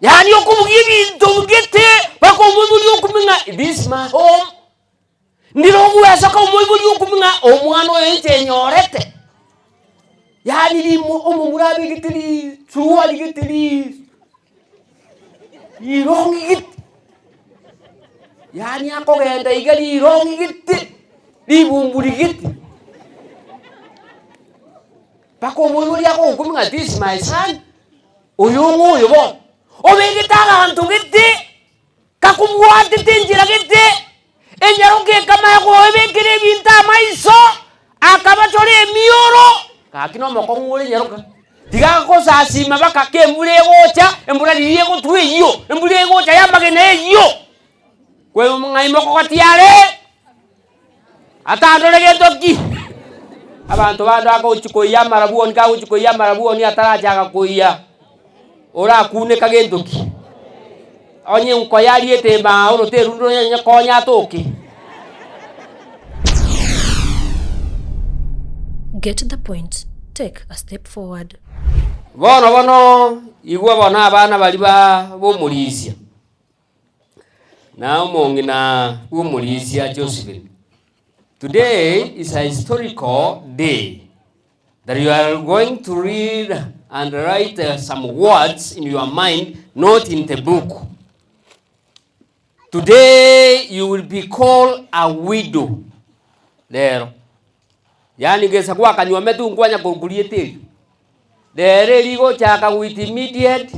Yaani okobugia ebinto gete mpaka omoibori okumia ng'a this is my home, ndire ogwesoka omoibori okumia ng'a omwana oyo inche enyorete. Yaani rimo omomura abegete risuruari gete ri rirong'i gete, yaani akogenda iga rirong'i gete, ribumburi gete. Mpaka omoibori agokumia ng'a this is my son. Oyo ng'o oyo bono, obegete abanto gete, kakobwatete enchera gete, enyaroka ekamanya koebekera ebinto amaiso, akabachora emioro, gaki nomokong'u ore enyaroka. Tiga agosasima baka ka embura egocha, embura riria egotwa eyio, embura egocha ya amagena eyio, kwe ng'ai mokogoti are. Atandore gento ki? Abanto bande bagochia koiyia amarabwoni, kagochia koiyia amarabwoni atarachaka koiyia, orakuneka gento ki? Onye nkoya ariete emaoro terundu onye konya atoke. Get the point, take a step forward. Bono bono igwa bono abana baria ba b'omorisia. Na omong'ina bw'omorisia Josephine. Today is a historical day that you are going to read and write uh, some words in your mind, not in the book. Today you will be called a widow. Rero. Yaani gesa gwakanywa metu nkwanya kokuria eri. Rero eri igochaka with immediate,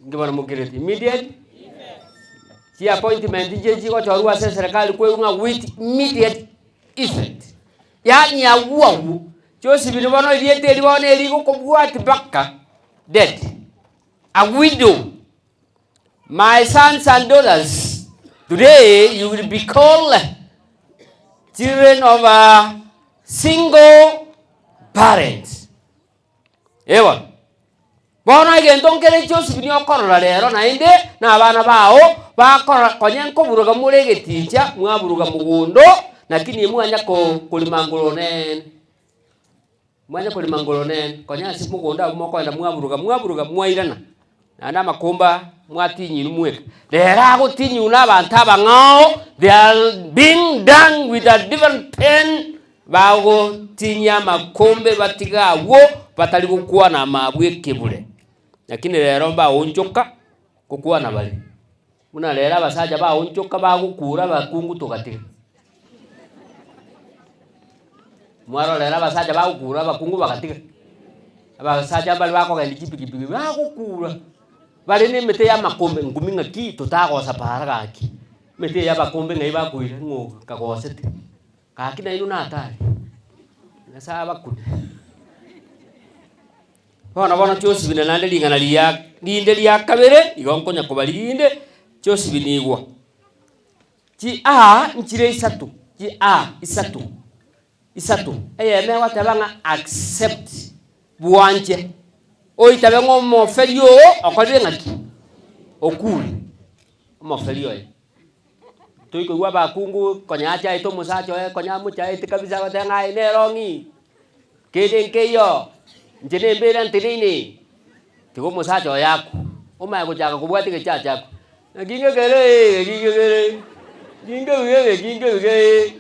inki bono mokereti? Immediate chi appointment nchire chigochorwa ase eserekari kwerwa ng'a with immediate effect. Yaani agwo agwo, chosibiri bono erieta eri bono erigokobwatia mpaka dead. A widow. My sons and daughters, today you will be called children of a single parent. Ewa. Bono egento nkere chionsi buna okorora rero naende na abana bao bakorora konya nkoburuga more egeticha mwaburuga mogondo lakini mwanya ko korima ngoro nene. Mwanya korema ngoro nene, konya ase mogondo abwo mokoenda mwaburuga mwaburuga mwairana, naende amakomba mwatinyinwa mweka. Rero agotinywa na abanto abang'ao, they are being done with a different pen, bagotinyia amakombe batige abwo batari gokwana amabwe ekebure. Lakini rero mbaonchoka gokwana bare. Buna rero abasacha baonchoka bagokura abakungu togatiga. Mwarora rero abasacha bagokura abakungu bagatiga. Abasacha mbare bakogenda chipikipiki bagokura, bare na emete ya amakombe nkumi ng'aki totagosa para gaki. Emete eye ya abakombe ng'ai bakoira ng'o kagosete. Gaki nainwe natari, Nyasaye abakune. Bono bono chosibina naende ring'ana riria rinde ria kabere, igo nkonya kobaria rinde, chosibinigwa. Chi a nchire isato, chi a isato, isato, eyemo egoteba ng'a accept, bwanche, oitabe ng'a omoferi oo okorire ng'aki? Okure, omoferi oye. Toikoigwa abakungu konya achaete omosacha oye konya amochaete kabisa agoteba ng'a aye nere ong'i, kende nkeiyo, inche nembera nteneine, tiga omosacha oye akwe, omanye gochaka kobwata egechacha akwe, naki ngekere ee, naki ngekere, nki nkebuge naki nkebuge ee,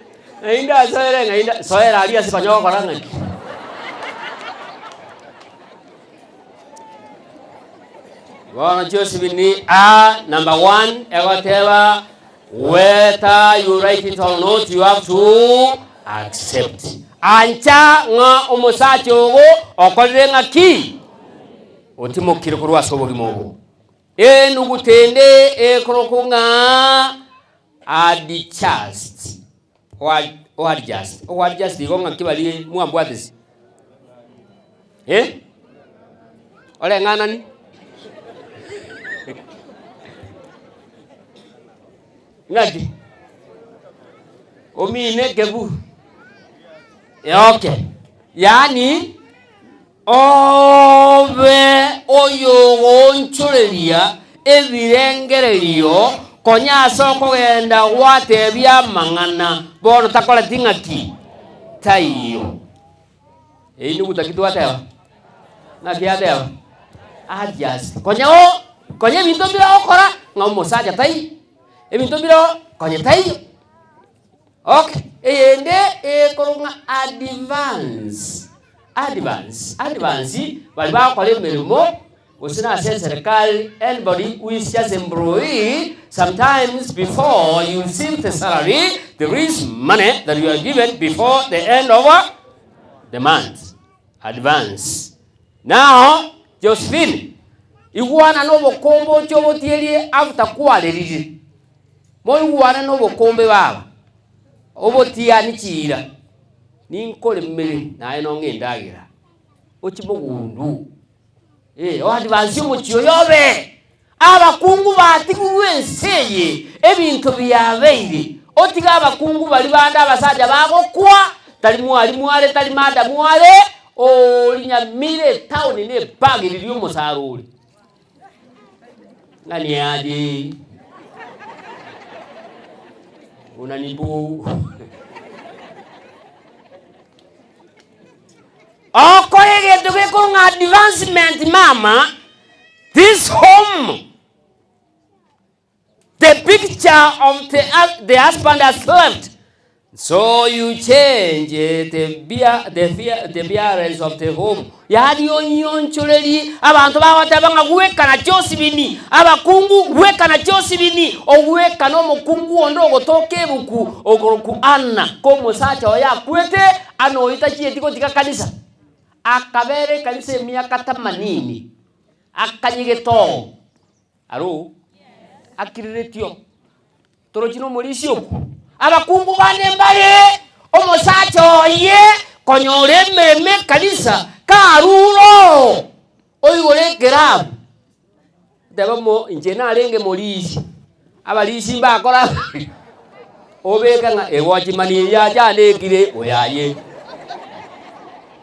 ng'ai ndasoere ng'ai nda soera aria ase konya gokora ng'aki. Bono chionsi ni a number one egoteba whether you like it or not you have to accept. Ancha ng'a omosacha ogo okorire ng'aki? Otimokire korwa ase obogima obo. Enuguta ende ekorokwa ng'a adjust. Oadjust. Oadjust igo ng'aki baria mwambwatisi? Eh? Oreng'anani? Ng'aki? Omine kebu. Okay. Yaani Obe oyogoonchoreria ebirengererio konya ase okogenda gwatebia amang'ana, bono takoreti ng'aki? Taiyo. Eyio nigutaki twateba? Ng'aki yateba? Adjust. Konya o. Konya ebinto mbire ogokora, ng'a omosacha taiyo, ebinto mbire konya taiyo. Okay, eyende ekorwa ng'a advance, advance, advance baria bagokora emeremo gose na ase eserekari, anybody who is just employee, sometimes before you receive the salary, there is money that you are given before the end of the month, advance. Now, Josephine, igwana na obokombe oche obotierie after kwarerire. Moigwane nobokombe baba, obotiani chiira, ninkoremere naye nong'e endagera, ochie mogondo, eh, oadvance omochie oyo obe. Abakungu batigirwe ense eye, ebinto biabeire, otige abakungu baria bande abasacha bagokwa, tari mwalimu are, tari madamu are, oria nyamira etown na ebag riria omosara ore. Ng'a niaje unanibu okore egento gekorwa ng'a advancement mama this home the picture of the, the husband has left So you change the bea the fea the bearers of the home, yaani onyionchorerie abanto bagoteba ng'a gwekana chiosibini, abakungu gwekana chiosibini, ogwekana omokungu onde ogotoka ebuku okorokwa Anna, ko omosacha oye akwete, Anna oyio tachieti gotiga kanisa, akabera ekanisa emiaka tamanini, akanyegete oo. Aro, akiriretio. Torochi nomorisia okwo? Abakungu bande mbare omosacha oye konyora emeremo ekanisa karure oo oigore ekerabu teba mo inche narenge morisia abarisia mbakora obeke ng'a ewatchman eye achandekire oyaye.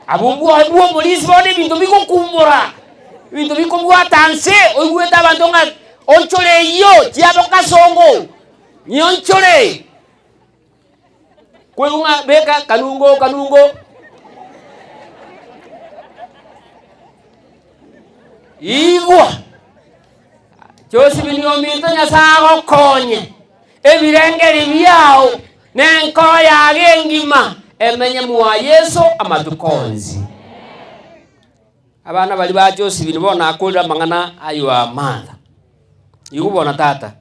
Abwo mbwoye bwa omorisia bono ebinto bigokumbora, ebinto bikobwata nse, oigwete abanto ng'a onchore eyio chiabo kasongo, nyionchore. Koigwa ng'a beka kanungo kanungo. Igwa, Josephine ominto Nyasaye agokonye, ebirengeri biao na enkoro yago engima emenye mwa Yeso amatuko onsi. Abana baria ba Josephine bono nakorire amang'ana aywo a Martha. Igwa bono tata,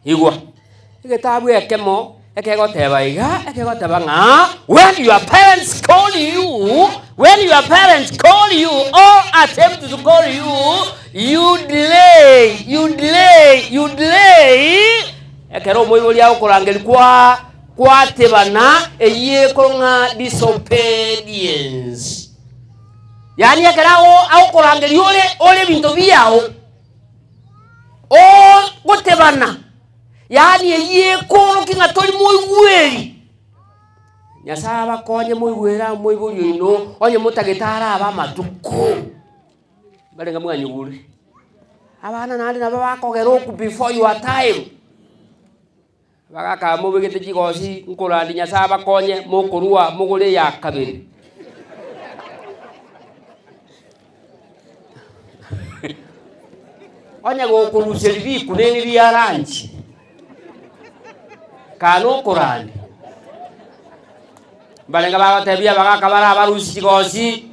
igwa, egetabu ekemo ekegoteba iga, ekegoteba ng'a when your parents call you, when your parents call you or attempt to call you, you delay, you delay, you delay, ekero omoibori agokorangeria kwa kwatebana, eyio ekoro ng'a disobedience. Yaani ekero ago agokorangeria ore ore ebinto biao, ogotebana, yaani eyio ekorokia ng'a tori moigweri. Nyasaye abakonye moigwere amo moibori oino, onye motagete arabe amatuko, mbarenge mwanyigure. Abana naende nabo bakogera okwo before your time. Bagaka mobegete chigosi nkorandia Nyasae abakonye mokorua mogore eya kabere. Onye gokoruseria rikuneni ria lunch, kaa nokorandia. Mbarenge bagotebia abagaka bare abarusia chigosi,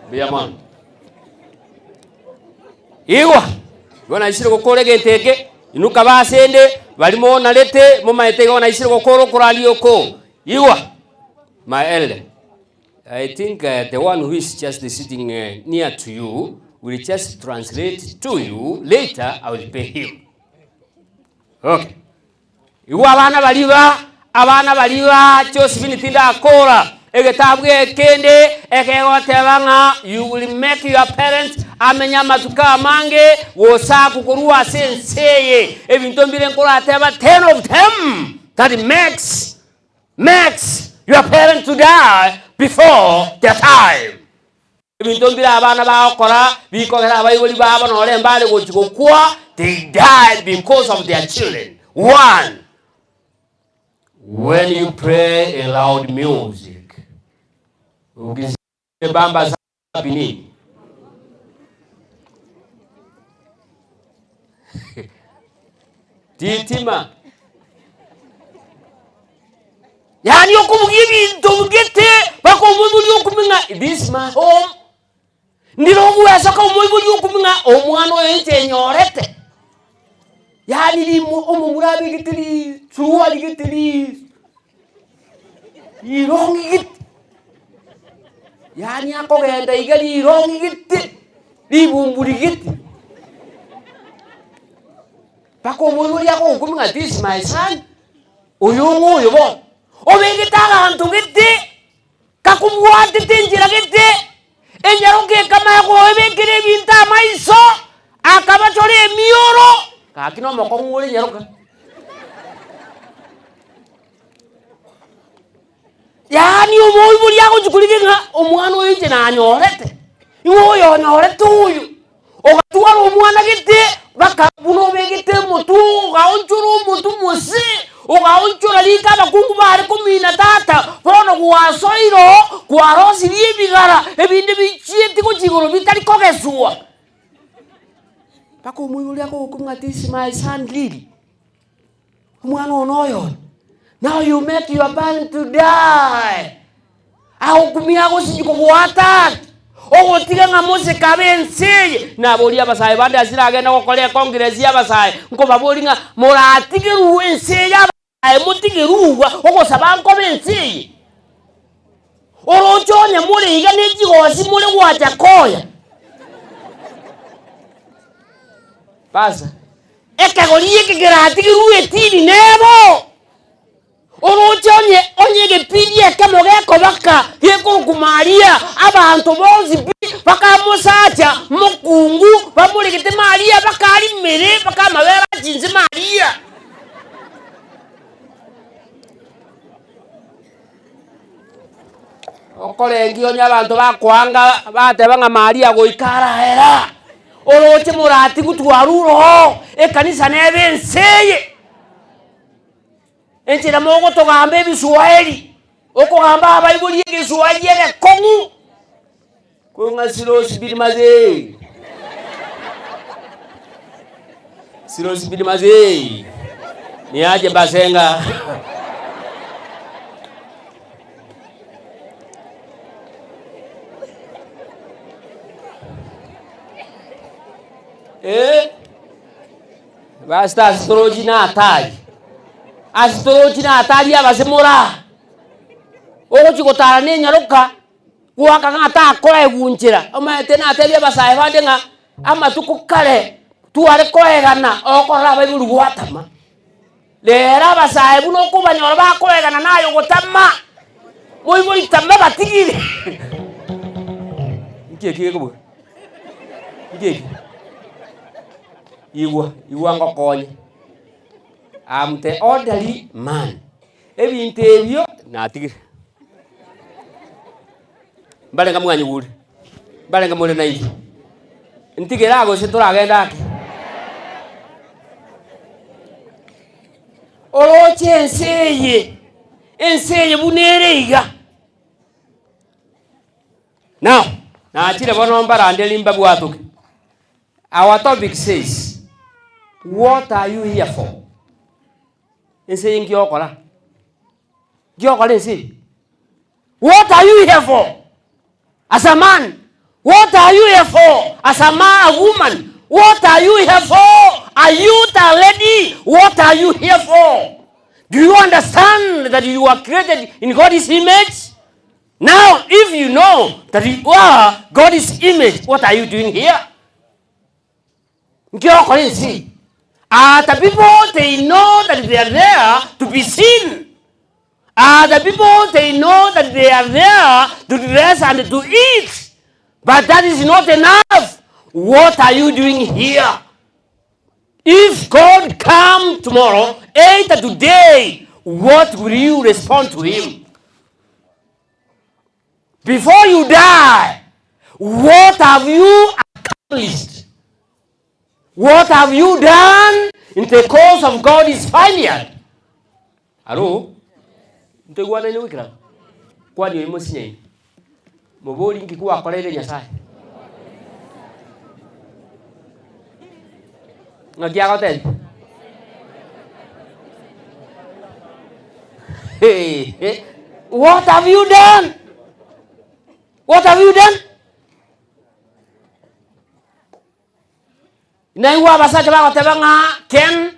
mbuya mono. Igwa! Igo naisire gokora egento eke, inuka basende, baria monarete, momaete igo naisire gokora okoraria oko. Igwa! My elder, I think uh, the one who is just sitting uh, near to you will just translate to you. Later, I will pay him. Okay. Igwa abana baria ba abana baria ba Josephine tindakora egetabu ekende ekegoteba ng'a you will make your parents amenye amatuko amange gosaku korwa ase ense eye. Ebinto mbire nkorateba ten of them that makes makes your parents to die before their time. Ebinto mbire abana bagokora bikogera abaibori babo nore mbare gochi gokwa, they die because of their children. One, when you play a loud music, ukisema bamba sapi nini? Titima. Yaani okobugia ebinto gete mpaka omoibori okumia ng'a this is my home. Ndire ogwesoka omoibori okumia ng'a omwana oyo inche nyorete. Yaani rimo omomura abegete risuruari gete ri rirong'i gete, yaani akogenda iga rirong'i gete, ribumburi gete. Mpaka omoibori agokumia ng'a this is my son, oyo ng'o oyo bono, obegete abanto gete. Kakobwatete enchera gete, enyaroka ekamanya koebekera ebinto amaiso, akabachora emioro, gaki nomokong'u ore enyaroka. Yaani omoibori agochia korigia ng'a omwana oyo inche nanyorete, ing'o oyo onyorete oyo. Ogatwara omwana gete, baka buna obegete omotwe ogaonchora omotwe mose, ogaonchora riko abakungu bare komina tata, bono gwasoire oo, kwarosirie ebigara, ebinde bichieti gochia igoro bitari kogeswa. Mpaka omoibori akogokumia ng'a this my son really, omwana one oyo one, now you make your parent to die. Agokumia agosinywa kobwata ogotiga ng'a moseke abe ense eye. Naborie abasae bande ase nagenda gokora econgress y'abasae, nkobaboria ng'a moratigerwe ense eye abasae motigerwe igwa ogosaba nkobe ense eye. Oroche onye more iga ne chigosi more gwacha koya. Basa, ekegori eke keratigerwe etini nebo. Oroche onye onye egepindi ekemo gekobaka gekorokwa Maria, abanto bonsi pi bakamosacha mokungu bamoregete Maria bakarimere bakamabera chinse Maria. Okorengia onye abanto bakoanga bateba ng'a Maria goika araera, oroche moratigwe twarure oo, ekanisa nebe ense eye. Enchera mogotogamba ebiswaeri, okogamba abaibori egeswaeri egekong'u, kong'a sirosi biri mazee, sirosi biri mazee, niache basenga. Eh. Pastor ase torochi na hatari, ase torochi na hatari abase moraa, ogochi gotara na enyaroka, goaka ng'a takoegwa nchera, omanyete natebia abasae bande ng'a amatuko kare tware koegana okorora abaibori gwatama. Rero abasae buna okobanyora bakoegana naye ogotama, moibori tama batigire. Nki eki gekobuga? Nki eki? Igwa, igwa ngokonye. I'm the orderly man. Ebinto ebio natigire. Mbarenge mwanyigure, mbarenge more nainche. Ntigere aa gose toragende ake. Oroche ense eye, ense eye buna ere iga. Now, nachire bono mbaranderi mbabwatoke. Our topic says, what are you here for? Ense eye nki ogokora? Nki ogokora ense eye? What are you here for? As a man, what are you here for? As a man, a woman, what are you here for? A youth, a lady, what are you here for? Do you understand that you are created in God's image? Now, if you know that you are God's image, what are you doing here? Nki ogokora ense? Are the people they know that they are there to be seen. Are the people they know that they are there to dress and to eat. But that is not enough. What are you doing here? If God come tomorrow, either today, what will you respond to him? Before you die, what have you accomplished? What have you done in the cause of God's vineyard? Aro, ntoigwanaine goikera kwani oyo mosinyaine mobori nki gwakoreire Nyasaye? Ng'aki agotebia? Hehe, What have you done? What have you done? Naigwa abasacha bagoteba ng'a Ken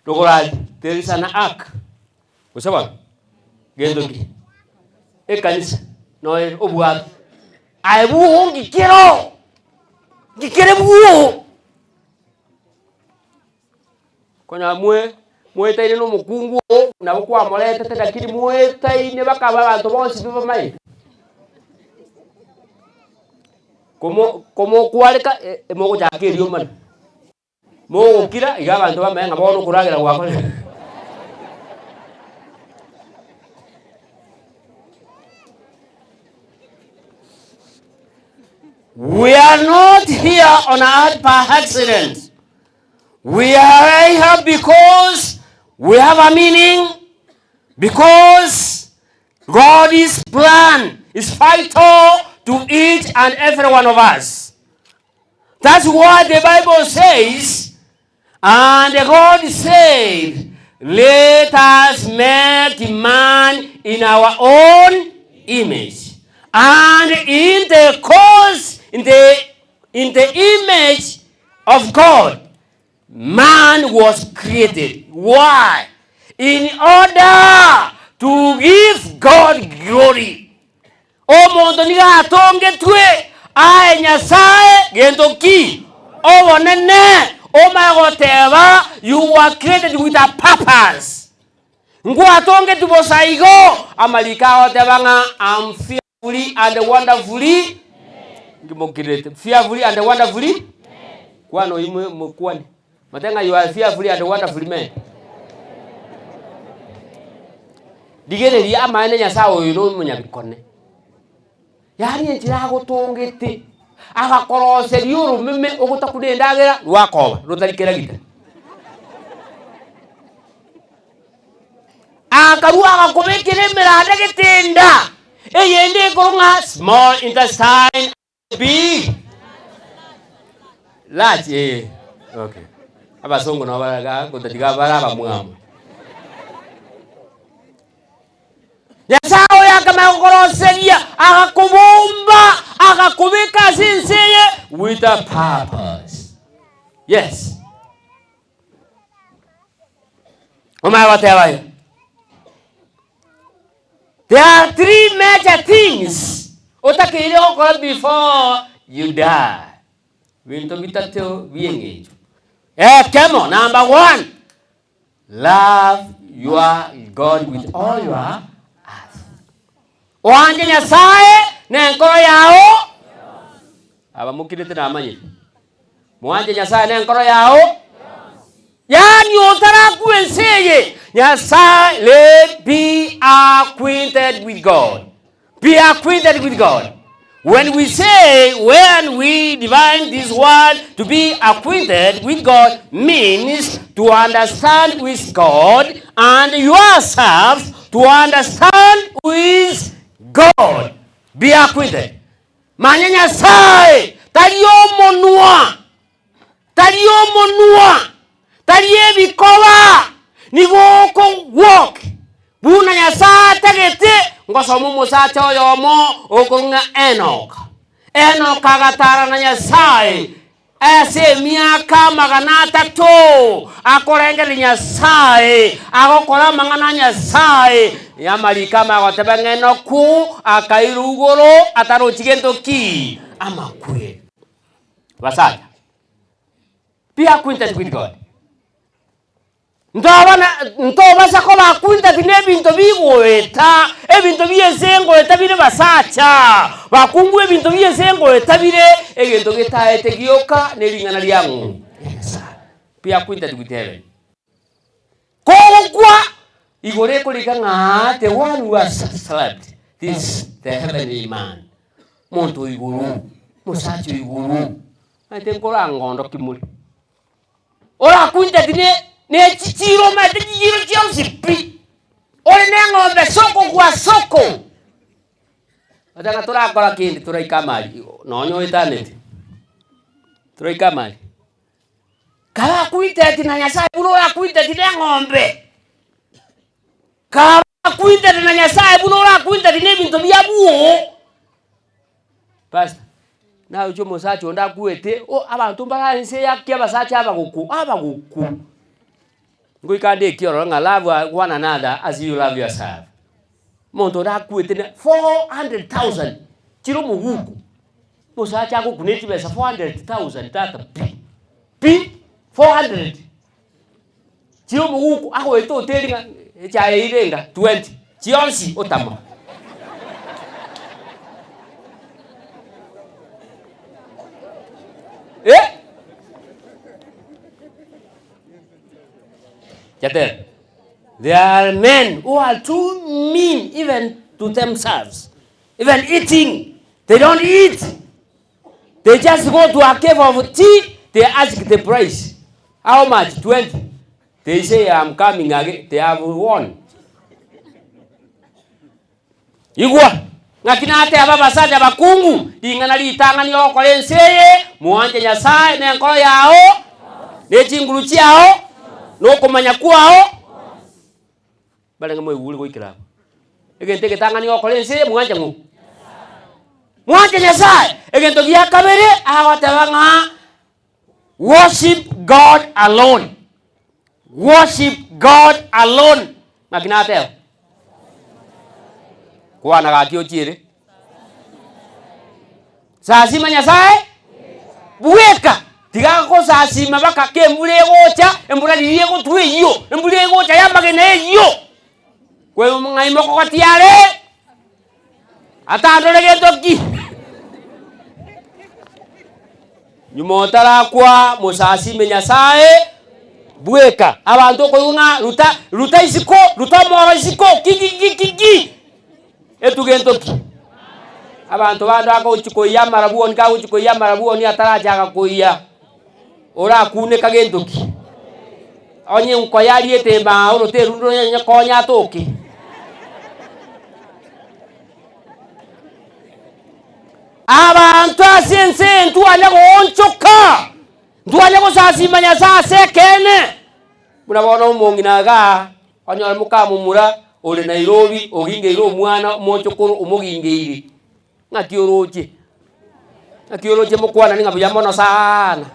rogoro there is an ark. Gose bono? Gento ki? Ekanisa noyo obwate. Aye bwogo ngikero, ngikere bwogo. Konya mwe mwetaine na omokungu oo, nabo kwamoretete lakini mwetaine bakaba abanto bonsi pi bamaete. Komo komokwareka mogochaka eriomana, mogokira iga abanto bamanye ng'a bono okoragera gwakorire. We are not here on earth by accident. We are here because we have a meaning, because God's plan is vital to each and every one of us. That's what the Bible says. And God said, Let us make man in our own image. And in the cause, in the, in the image of God, man was created. Why? In order to give God glory. Omonto nigo atongetwe ae Nyasae gento ki? Obonene. Omanye goteba you were created with a purpose. Ngwatongetwe bosa igo. Amariko agoteba ng'a am fearfully and wonderfully ngimokirete fearfully and wonderfully kwana oyio mokwane motebe ng'a you are fearfully and wonderfully made. Rigereria amaene Nyasae oyo nomonyabikone, yaani enchera agotongete, agakoroseria oromeme ogotakuna endagera rwakoba rotari kera gita. Akarua agakobekera emeranda getenda, eyende ekorwa ng'a small intestine Big large eh okay abasongo nabo baraga gotatiga bare abamwamu. Nyasaye oyo akamanya gokoroseria agakobomba agakobeka ase ense eye with a purpose. Yes. Omanye goteba iga. There are three major things otakeire gokora before you die. Binto bitato bi'eng'encho. Ekemo, number one, love your God with all your heart. Oanche Nyasaye nenkoro yao. Abamokirete namanyire. Mwanche Nyasaye nenkoro yao. Yaani otarakwa ense eye, Nyasaye let be acquainted with God. Be acquainted with God. When we say, when we define this word to be acquainted with God means to understand with God and yourself to understand with God. Be acquainted. Manya Nyasaye tari omonwa, tari omonwa, tari ebikoba, nigo oko walk buna Nyasaye atagete. Ngosoma omosacha oyomo okorwa ng'a Enoch. Enoch agatara na Nyasaye Ase emiaka amagana atato akorengereria Nyasae, agokora amang'ana a Nyasae. Amariko amaya agoteba ng'a Enoku akairwa igoro atarochi gento ki? Amakweri. Basacha, be acquainted with God. Ntoba na ntobasa koba acquainted nebinto bigoeta, ebinto bi'ense engoeta bire basacha, bakungu ebinto bi'ense engoeta bire, egento getaete gioka nering'ana ria ng'o? Ria Nyasae. Be acquainted with heaven. Kogokwa, igoro ekorika ng'a the one who has slept, this the heavenly man, monto o igoro, mosacha o igoro, omanyete nkorangondoki more. Orakunte ne ne chichiiro omanyete chichiiro chionsi pi, ore ne eng'ombe soko gwa soko. Oteba ng'a torakora kende toraika amari nonya oetaneti, toraika amari. Kaba acquainted na Nyasaye buna ore acquainted na eng'ombe. Kaba acquainted na Nyasaye buna ore acquainted na ebinto bia bwoo. Pastor, naroche omosacha onde akwete, oh abanto mbare ense eye aki abasacha abagoku, abagoku. Ngoika nde ekiororo ng'a love one another as you love yourself. Omonto onde akwete na 400,000 chire omoguko, omosacha agokuna chibesa 400,000 tata pi, pi, 400 chire omoguko agoeta hoteli ng'a echae eire enga 20, chionsi otama. Eh! Jatelo. There are men who are too mean even to themselves. Even eating, they don't eat. They just go to a cave of tea, they ask the price. How much? 20. They say, I'm coming again. They have won. Igwa, ng'aki nateba abasacha abakungu, ring'ana ritang'ani ogokora ense eye, mwanche Nyasae nenkoro yao, ne chinguru chiao, na okomanya kwao. Barenge moigure goikera abwo. Egento egetang'ani ogokora ense eye, mwanche ng'o? Mwanche Nyasae. Egento gia kabere, agoteba ng'a worship God alone. Worship God alone. Ng'aki nateba? Kwana gaki ochiere. Sasima Nyasaye bweka. Tiga gosasima baka ka embura egocha, embura riria egotwa eyio, embura egocha y'amagena eyio. Kwe ng'ai mokogotia are? Atandore gento ki? Nyuma otarakwa mosasime Nyasae bweka. Abanto okoigwa ng'a ruta ruta isiko, ruta omoro isiko, ki ki ki ki ki. Etuga entoki. Abanto bande bagochi koiyia amarabwoni kagochi koiyia amarabwoni atarachaka koiyia, orakuneka gento ki? Onye nkoyariete embao orote erundu onye konya atoke. Abanto ase ense eye ntwanya goonchoka, ntwanya gosasima Nyasae ase ekeene. Buna bono omong'ina igaa, onyore mokamomura ore Nairobi ogingeire omwana omochokoro omogingeire, ng'aki oroche? Ng'aki oroche mokwanani ng'a buya mono saana.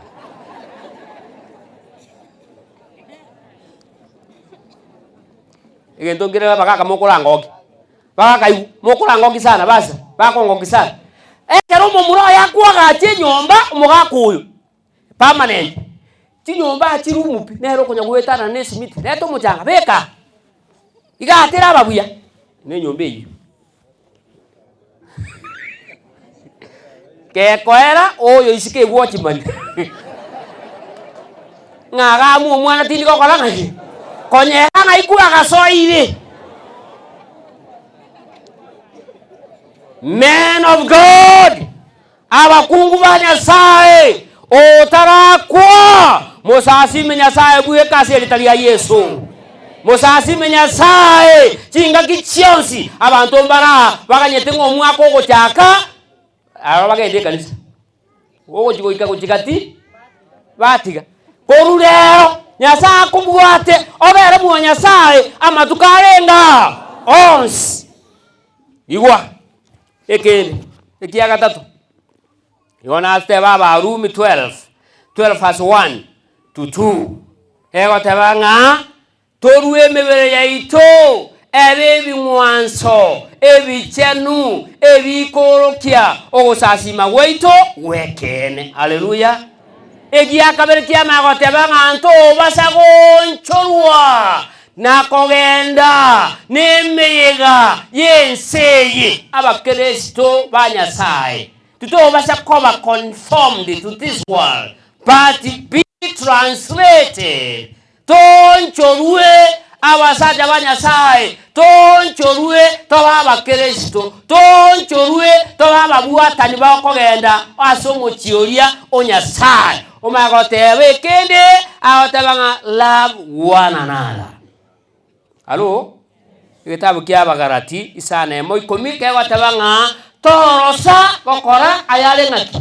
Egento nkere abagaka mokorangokia. Bagaikaigwa, mokorangoki sana basa, bakongoki sana. Ekero omomura oye akoagacha enyomba, omogaka oyo, permanent, chinyomba achirumu pi, nere okonya goetanana na esimiti, reta omochanga, beka aa, iga atera aba buya, na enyomba eyio. Gekoera, oyo isiko egwochimani, ng'a agamwe omwana tindi gokora ng'aki, konyeka ng'ai kwagasoire. Men of God, abakungu ba Nyasae, otarakwa, mosasime Nyasae bweka ase erita ria Yeso. Mosasime Nyasae chingaki chionsi, abanto mbare aa baganyete ng'a omwaka ogochaka, aro bagende ekanisa. Ogochia goika gochia gati, batiga. Korwa rero Nyasae akobwate obere mwa Nyasae amatuko arenge aa onsi. Igwa, ekende, ekia gatato, igo nateba Abarumi 12, 12 verse 1 to 2, egoteba ng'a Torue emebere yaito ebe ebing'wanso ebichenu ebikoorokia ogosasiima gwaito gw'ekeene. Haleluya! Egia kabere kiamanya goteba ng'a ntobasa goonchorwa na kogenda nemeyega y'ense eye. Abakeresito ba Nyasae titobasa koba conformed to this world, but be translated Toonchorwe abasacha ba Nyasae, toonchorwe tobe abakeresito, toonchorwe tobe ababwatani bakogenda ase omochie oria o Nyasae. Omanye goteba ekende, agoteba ng'a love one another. Alo, egetabu kia Abagalati isano emo ikomi kegoteba ng'a torosa gokora ayare ng'aki?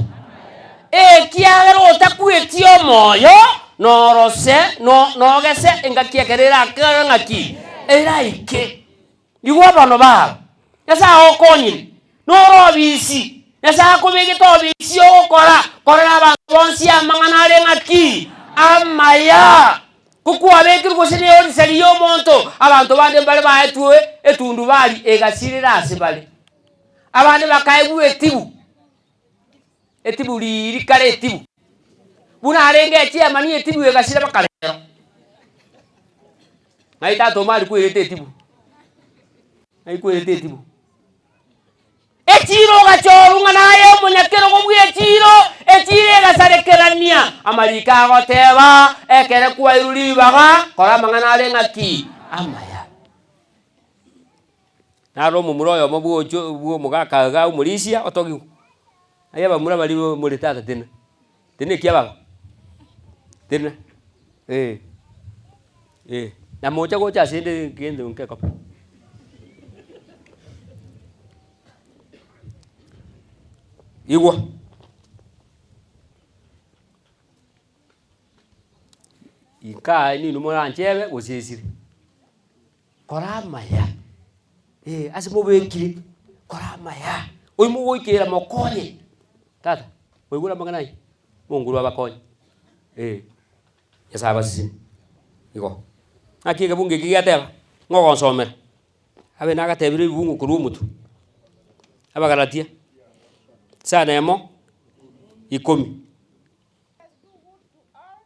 Ekiagera otakweti omoyo. Norose, no nogese engaki ekero erakere ng'aki? Eraike. Igwa abana bao, Nyasae agokonyire, nore obisi, Nyasae akobegete obisi ogokora, korera abanto bonsi amang'ana are ng'aki? Amaya. Ko kwabekirwe gose ne orisari ya omonto, abanto bande mbare baetwe etundubari egasirera ase bare. Abande bakaegwa etibu, etibu riiri kare etibu, buna arenge echiamani etibu egasira mpaka rero. Ng'ai tata omari kwerete etibu? Ng'ai kwerete etibu? Echiiro ogachorwa ng'a naye omonyakerogo bw'echiiro, echiiro egasarekerania. Amariko agoteba, Ekere kwairwe ribaga, kora amang'ana are ng'aki? Amaya. Naro omomura oyomo bwocho bw'omogaka iga omorisia otogigwe, aye abamura baria more tata tena, tena ekia baba, tena eh, eh, na mocha gocha ase ende gento nkekoba. Igwa. Inkaa ninwe moranchebe gose esire. Kora amaya, eh, ase mobekire, kora amaya, oyio mogoikera mokonye. Tata, mwaigure amang'ana ayio? Omonguru abakonye, eh, Nyasaye abasesenie, igo. Naki ekebungo eki giateba, ng'a ogonsomera, abe nagatebire ebibungo korwa omotwe, Abagalatia, sana emo, ikomi. Let us do good to all,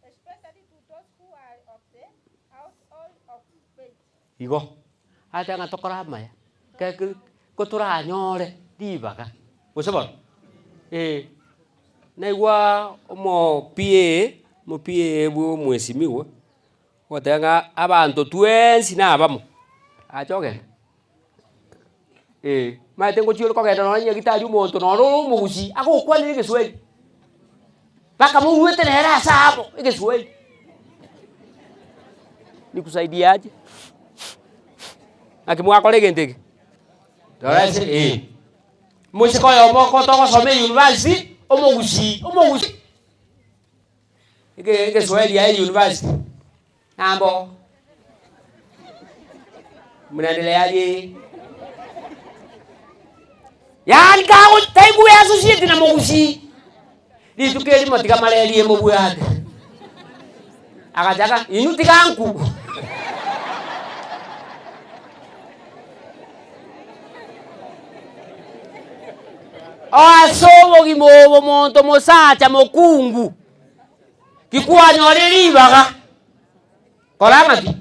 especially to those who are of the household of faith. Igo, agateba ng'a tokore amaya, keke ko toranyore ribaga, gose bono? Eh, naigwaa omo PA, omo PA bwa omwesimigwa, ogoteba ng'a abanto twensi na abamo, acha ogenda, eh, omanyete ngochia ore kogenda nonye nyagetari omonto nonye ore omogusii, agokwanera egeswahili, mpaka moruete nere ase abo egeswahili. Nikusaidie aje? Naki mwakora egento eke? Rora ase eh. Omosike oyomo oko togosoma eyunivasiti, omogusii, omogusii, ege egeswahili aye eyunivasiti. Mambo mnaendeleaje? Yaani kago taigwe associate na mogusii rituko erimo tiga malaria emobwate agachaka inwe tiga nku ase obogima obo monto mosacha mokungu. Tikwanyorire ribaga kora ng'aki?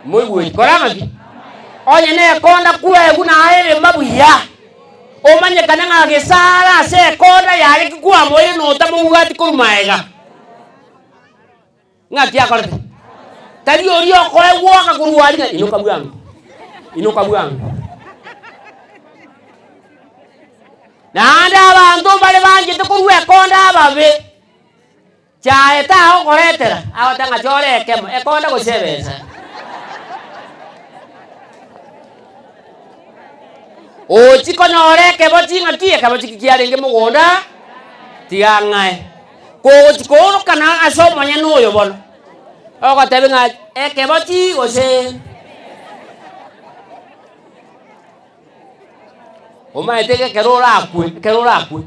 Moigweti, kora ng'aki? Onye nekonda kwegwa naye erema buya, omanyekane ng'a gesara ase ekonda yaye ki kwamoire na otamobwati korwa magega. Ng'aki akorete? Tari oria okoegwa oka korwa aria ng'a inoka bwango, inoka bwango. Naende abanto mbare banchete korwa ekonda ababe. Chiaye tagokoretera, agoteba ng'a chore ekemo, ekonda gose ebesa. Ochie konyora ekebo ching'aki, ekebo chiki kiarenge mogondo, tiga ng'ae. Kogochia koorokana ase omonyene oyo bono, ogotebia ng'a ekebo chi gose Omanyete ekero orakwe, ekero orakwe.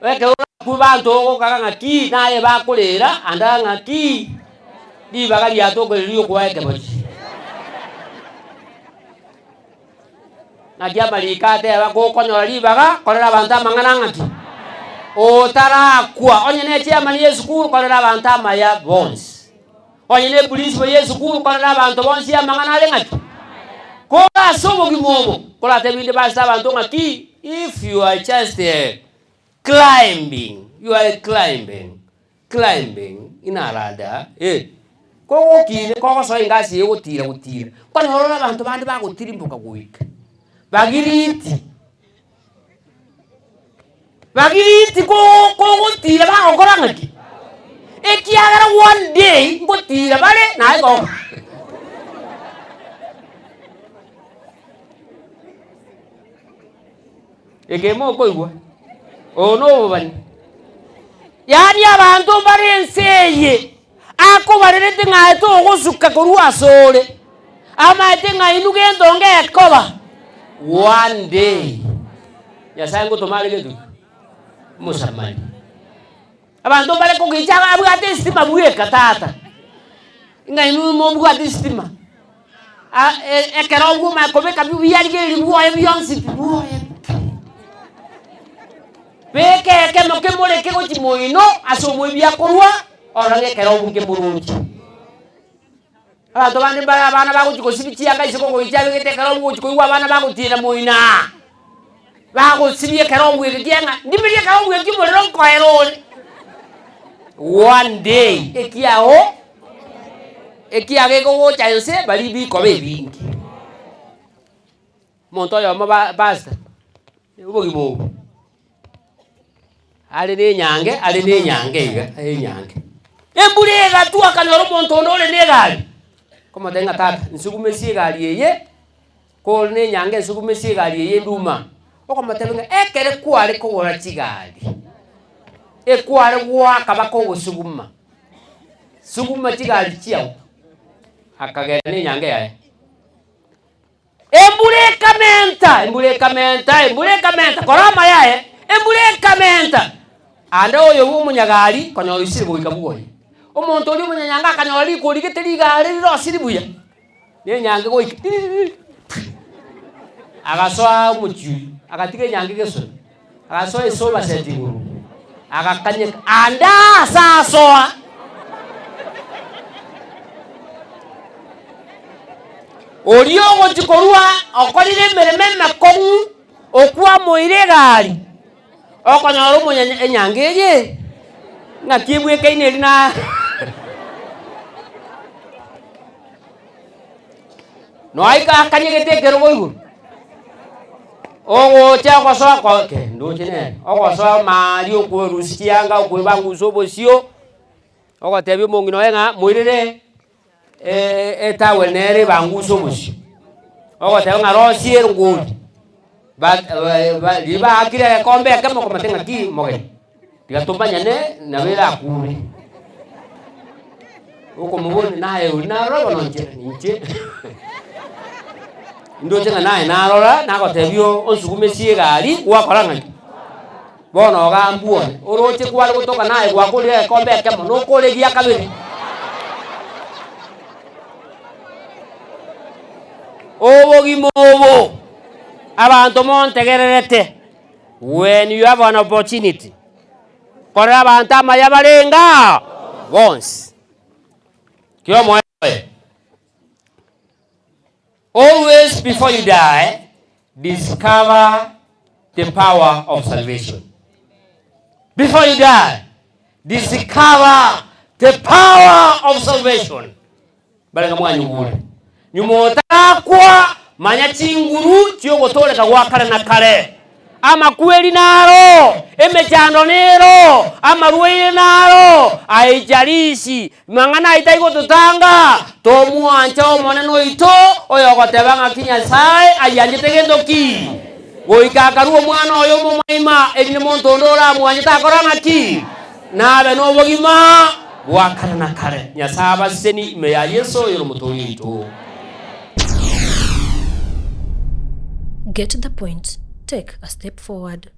Ekero orakwe banto ogokaga ng'a ki, naye bakorera ande ng'a ki, ribaga riatokerire riokoa ekebochi. Naki amariko ateba, gokonyora ribaga, korera abanto amang'ana ng'aki? Otarakwa, onye ne echairman ya esukuru, korera abanto amaya bonsi. Onye ne eprinciple ya esukuru, korera abanto bonsi amang'ana are ng'aki? Kore ase obogima obo, koratebie inde base abanto ng'aki, if you are just climbing, you are climbing, climbing in a ladder, eh, kogokina kogosoa engasi eye gotira gotira, nkonyora ore abanto bande bagotirimboka goika bagiriti, bagiriti ko kogotira bagokora ng'aki? Ekiagera one day ngotira bare naye go. Eke mokoigwa, oyo nobobani. Yaani abanto mbare ense eye. eye akobarerete ng'a aye togosuka korwa asore, amaete ng'a inwe gento ngekoba, one day Nyasaye ngotoma are gento ki? Omosamari. Abanto mbare kogicha abwate esitima bweka tata, ng'a inwe mobwate esitima. Ekero obwo omanye kobeka biarigereria bwoye bionsi pi bwoye pi. Beka ekemo kemoreke gochia moino ase omoibi akorwa, orore ng'a ekero obwo nkemoroche. Abanto bande mbare abana bagochia gosibia chianga isiko goicha abegete ekero obwo ogochia koigwa abana bagotiena moino aa, bagosibia ekero obwo eke kiang'a ndimerie ekero obwo eki omorero nkoera ore. One day ekiago. Ekiagera ekogocha ense baria bikoba ebinge. Omonto oyomo ba pastor, obogima obo, are na enyange are na enyange iga enyange. Embura egatwa akanyora omonto onde ore na egari, akamotebia ng'a tata nsugumesie egari eye, kore na enyange nsugumesie egari eye enduma. Okomotebia ng'a ekere kware kogora chigari, ekware goaka bakogosuguma. Suguma chigari chiao. Akagenda nenyange yaye. Embura ekamenta, embura ekamenta, embura ekamenta, kora amaya aye, embura ekamenta. Ande oyo bwa omonyagari konyora oisire goika bwoye. Omonto oria omonyanyange akanyora rikori gete rigare rirosiri buya, nenyange goika ririririr Agasoa omochie oyio, agatiga enyange gesona. Agasoa esoba seti igoro, agakanyeka ande aase asoa. Oria ogochia korua okorire emeremo emekong'u, okwamoire egari, okonyora omonyanya enyange eye, ng'aki ebwekaine eri na Noaika akanyegete ekerogo igoro, ogocha ogosoa ko ke ndoche nere, ogosoa maria okwerusia chianga okwebangusa obosio, ogotebia omong'ina oye ng'a moirere etowel nere ebanguse obosio, ogoteba ng'a rosie erongori, ba ba riria baakire egekombe ekemo okomotebia ng'aki mogeni. Tiga tomanyane nabo erakure. Okomoboria naye oria narora bono inche inche ndoche ng'a naye narora nagotebia onsugumesie egari gwakora ng'aki? Bono ogambwa one, oroche kware gotoka naye gwakorire egekombe ekemo nokore egia kabere. Obogima obo, abanto montegererete. When you have an opportunity, korera abanto amaya barenge bonsi. Kiomoyo. Always before you die, discover the power of salvation. Before you die, discover the power of salvation. Barenge mwanyugure. Nyuma otarakwa, manya chinguru chi'ogotooreka gwa kare na kare. Amakweri naro, emechando nero, amarwaire naro, aicharishi, mang'ana ayio tari gototanga, tomwanche Omonene oito, oyogoteba ng'aki Nyasae ayianchete gento ki? Goika akarua Omwana oye omomoima, erinde monto onde oramwanche takora ng'aki? Nabe nobogima bwa kare na kare. Nyasae abasesenie ime ya Yeso oyore Omotoori oito. Get the point, take a step forward.